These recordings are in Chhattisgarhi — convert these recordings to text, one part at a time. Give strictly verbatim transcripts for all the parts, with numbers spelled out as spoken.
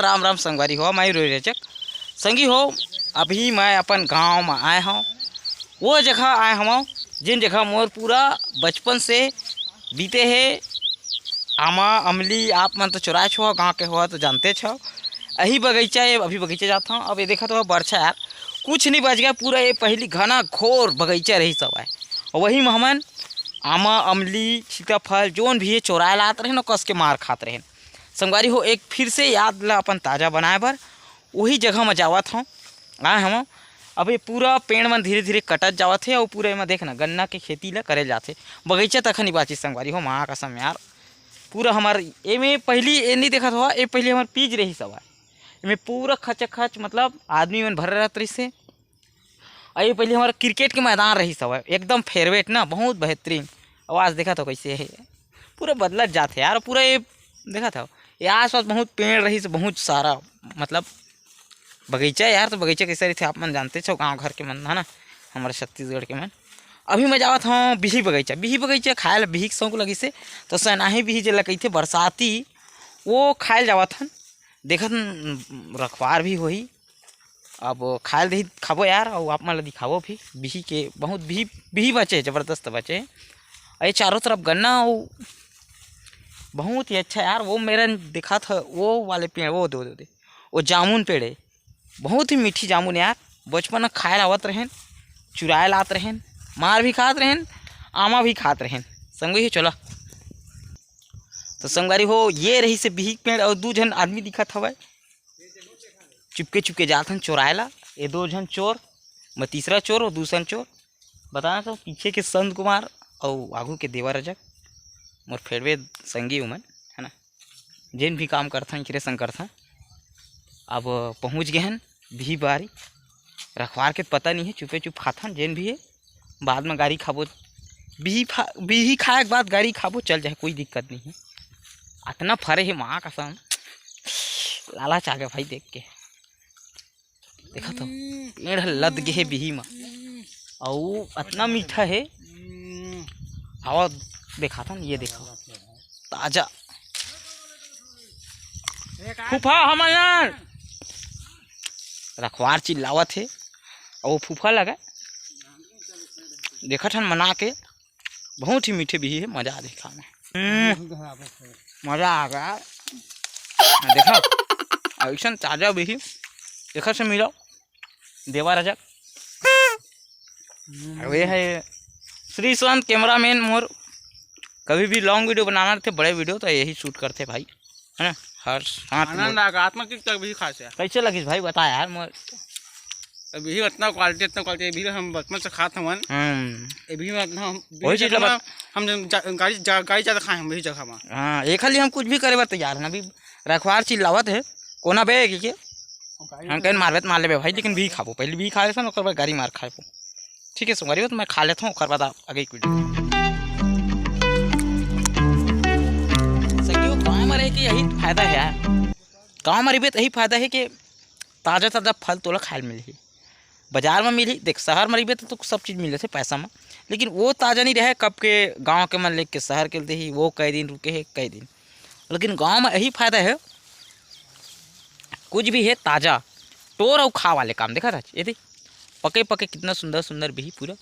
राम राम संगवारी हो, मैं रोहित रजक। संगी हो, अभी मैं अपन गांव म आए हंव, वो जगह आए हंव, जिन जगह मोर पूरा बचपन से बीते हे। आमा, अमली, आप मन तो चोराए छो, गांव के हो तो जानते छो। अही बगीचा, ये अभी बगीचा जात हंव। अब ये देखत हो बरछा यार, कुछ नहीं बच गया, पूरा ये पहली घना घोर बगीचा रहिस हवय। और वही में हमन आमा, अमली, सीताफल, जोन भी ये चोराए लात रहेन, कस के मार खात रहेन। संगवारी हो, एक फिर से याद ला अपन ताजा बनाए बर वही जगह म जावत हंव, आए हंव। अब ये पूरा पेड़ मन धीरे-धीरे कटत जावत हे, अउ पूरा एमा देख ना, गन्ना के खेती ला करे जाथे। बगीचा तक नहीं बाचिस संगवारी हो, माँ कसम यार। पूरा हमर एमे पहली, ये नहीं देखत हो, ये पहली हमर पीज रहिस हवय। एमे पूरा खचाखच, मतलब, आदमी मन भरे रहत रहिस हे। अउ ये पहले हमारा क्रिकेट के मैदान रहिस हवय, एकदम फेवरेट ना, बहुत बेहतरीन। आवाज देखत हो कैसे हे, पूरा बदलत जात हे यार। पूरा ये देखत हो, ये आसपास बहुत पेड़ रहिस, बहुत सारा, मतलब, बगीचा यार। तो बगीचा कैसे रहिथे, आप मन जानते छो, गांव घर के मन, है ना, हमारे छत्तीसगढ़ के मन। अभी मैं जावत हंव बिही बगीचा। बिही बगीचा खाए ला बिही के शौक लगिस हे, तो सनाही बिही जेला कहिथे बरसाती, वो खाए ला जावत हन। देखत हन, रखवार भी होही, अब खाए ल देही, खाबो यार, अउ आप मन ल दिखाबो भी। बिही के बहुत बिही, बिही बचे, जबरदस्त बचे। अउ ये चारों तरफ गन्ना, अउ बहुत ही अच्छा यार। वो मेरन दिखात ह, वो वाले पेड़, वो दे, दे, दे, वो जामुन पेड़ है, बहुत ही मीठी जामुन यार। बचपन में खाए ल आवत रहेन, चुराए लात रहेन, मार भी खात रहेन, आमा भी खात रहेन। संगवारी हो, चलो। तो संगवारी हो, ये रहिस हे बिही के पेड़, अउ दू झन आदमी दिखत हवय। चुपके चुपके जात हन चोराए ला। ये दो झन चोर, मैं तीसरा चोर और दूसरा चोर। बताना तो पीछे के संत कुमार और आगू के देवा रजक, मोर फेरवे संगी उमन, है ना, जेन भी काम करथन, एकरे संग करथन। अब पहुँच गए हन बिही बारी। रखवार के पता नहीं है, चुपे चुप खाथन जेन भी है, बाद में गारी खाबो। बिही फा-, बिही खाए के बाद गारी खाबो, चल जाए, कोई दिक्कत नहीं है। अतना फरे हे माँ कसम, लालच आ गया भाई देख के। देखा तो पेड़ ह लद गे हे बिही म, अउ अतना मीठा हे। आवा देखाथन, ये देखो ताजा फूफा हमन यार। रखवार चिल्लावत हे, अउ वो फूफा लगा देखत हन मना के। बहुत ही मीठे बिही हे, मजा आ गई खाने। हम्म, मजा आ गया। देखा, ऐसन ताजा बिही देखा से मिला देवा राजा। अउ ये है श्री शांत कैमरामैन मोर, कभी भी लॉन्ग वीडियो बनाना रहते, बड़े वीडियो तो यही शूट करते भाई, है ना। हर साथ में आनंद आ गया, आत्मा तृप्त बिही खा से। कैसे लगिस भाई, बता यार मोर। अभी ही इतना क्वालिटी, इतना क्वालिटी, अभी हम बचपन से खात हवन। हम्म। अभी में इतना हम, वही चीज बता। हम जब जा-, गाड़ी जा-, गाड़ी ज्यादा खाए हम वही जगह में। हाँ, एक हाली हम कुछ भी करे बर तैयार हन। अभी रखवार चिल्लावत है, कोना बे के, हम कहें मारबे त मार लेबे भाई, लेकिन बिही खाबो, पहले बिही खा लेसन, ओकर बाद गाड़ी मार खाबो। ठीक है संगवारी हो, तो मैं खा लेता हूँ, ओकर बाद आप आगे की वीडियो। संगी हो, गाँव में रहे के यही फायदा है यार। गाँव में रहिबे त यही फायदा है कि ताजा ताजा फल तोला खाए ल मिलही, बाजार में मिलही। देख, शहर में रहिबे त तो सब चीज मिलथे पैसा में, लेकिन वो ताजा नहीं रहे, कब के गाँव के मन लेके शहर के देही, वो कई दिन रुके है, कई दिन। लेकिन गाँव में यही फायदा है, कुछ भी है ताजा, टोर अउ खा वाले काम। देखा था ये दे, पके पके कितना सुंदर सुंदर बिही, पूरा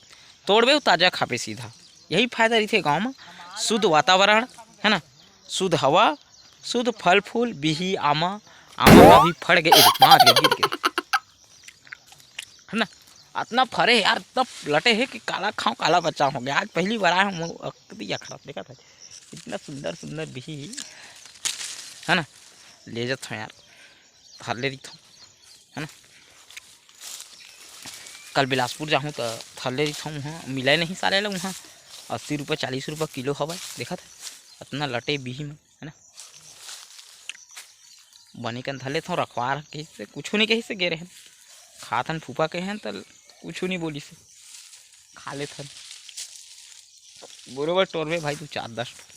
तोड़बे अउ ताजा खाबे सीधा। यही फायदा रहिथे गाँव में, शुद्ध वातावरण, है ना, शुद्ध हवा, शुद्ध फल फूल, बिही, आमा, आमा अभी फड़ गए, ए, मार गए, गिर गए, है ना। अतना फरे यार, इतना लटे है कि काला खाऊं, काला बचाऊं हो गया। आज पहली बार आया हूँ, अकदी अखरत देखा था, इतना सुंदर सुंदर बिही, है ना। ले जात हूँ यार, धर ले रही हूँ, है ना। कल बिलासपुर जाहूँ त धर ले रही हूँ, वहाँ मिले नहीं साले ला, वहाँ अस्सी रुपये, चालीस रुपये किलो हवय, देखा था, अतना लटे बिही में, है ना। बने कन धर लेथव, रखवार कहिस से, कुछू नहीं कहिस से, गे रहेन। खाथन फूफा कहे हन, त कुछू नहीं बोलिस से, खा लेथन। बरोबर टोरबे भाई, तू चार दस ठो।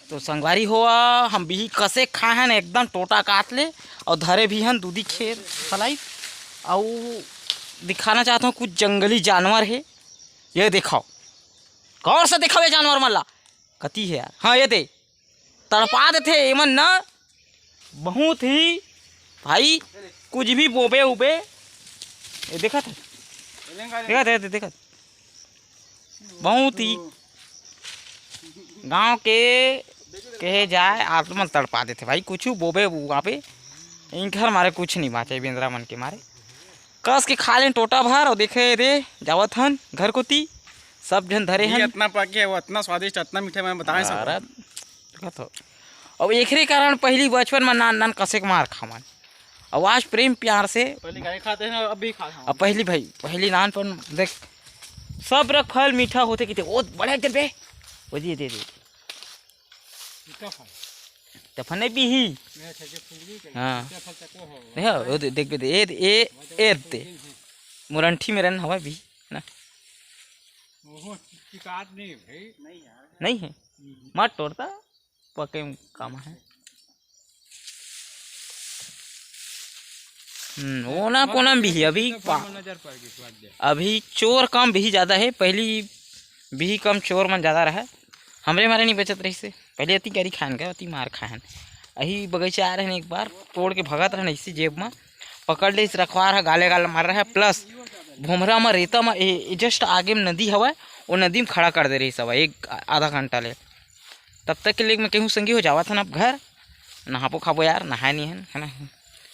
तो संगवारी हो, हम बिही कसे खाए हन, एकदम टोटा काट ले, और धरे भी हन दूधी खेत फलाई। और दिखाना चाहता हूँ, कुछ जंगली जानवर है, ये दिखाओ, गौर से दिखाओ ये जानवर मन ला। कति हे यार, हाँ ये दे, तड़पा देथे एमन ना, बहुत ही भाई, कुछ भी बोबे उबे, ये देखत हे, देखत हे, देखत, बहुत ही गांव के कहे जाए आत्मा तड़पा देथे भाई, कुछ बोबे उबे, इनकर मारे कुछ नहीं बाचे, बेंदरा मन के मारे कस के खा लेन टोटा भर। और देखे रे, जावत हन घर कोती, सब झन धरे ये हन। इतना पाके, वो इतना स्वादिष्ट, इतना मीठा, मैं बता नहीं सकता। अरे, देखत हो। अब एकरे कारण पहली बचपन में नान नान कसे के मार खावन। अब आज प्रेम प्यार से पहले गाय खाते हैं, अब भी खाते हैं। अब पहली भाई, पहली नानपन देख, सब रख फल मीठा होथे किते, ओ बड़े दे बे, ओ दे दे दे। मीठा फल। तफने भी ही। नहीं, अच्छा, जो फूल के हाँ। मीठा फल तक वो हो। नहीं हो, वो दे-, देख बे दे, ए, ए, ए दे। मुरंठी में रहन हवा भी ना। ओहो, चिकात नहीं है भाई। नहीं है। मत तोड़ता, पके में काम है। हम्म, वो ना कोना में भी है अभी। पा-, नजर पड़ गई स्वाद दे। अभी चोर कम भी ज़्यादा है, पहली भी कम चोर मन ज़्यादा रहा। हमरे मारे नहीं बचत रही से, पहले अति गरी खान गए, अति मार खाहन। अही बगीचा आ रहे हैं एक बार, तोड़ के भगत रहन इसी जेब में, पकड़ ले इस रखवार है, गाले गाल मार रहा है, प्लस भोमरा में रेता में ए, ए जस्ट आगे में नदी हवा, वो नदी में खड़ा कर दे रही सब एक आधा घंटा ले। तब तक के लिए मैं कहूँ संगी हो जावा था ना अब घर, नहाबो खाबो यार, नहाए नहीं है, है ना?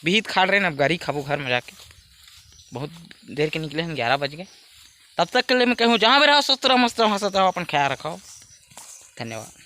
बिहित खाड़ रहे ना, अब गारी खाबो घर में जाके। बहुत देर के निकले हैं, ग्यारह बज गए। तब तक के लिए मैं कहूँ जहाँ भी रहो स्वस्थ रहो, मस्त रहो, हंसत रहो, अपन ख्याल रखो। धन्यवाद।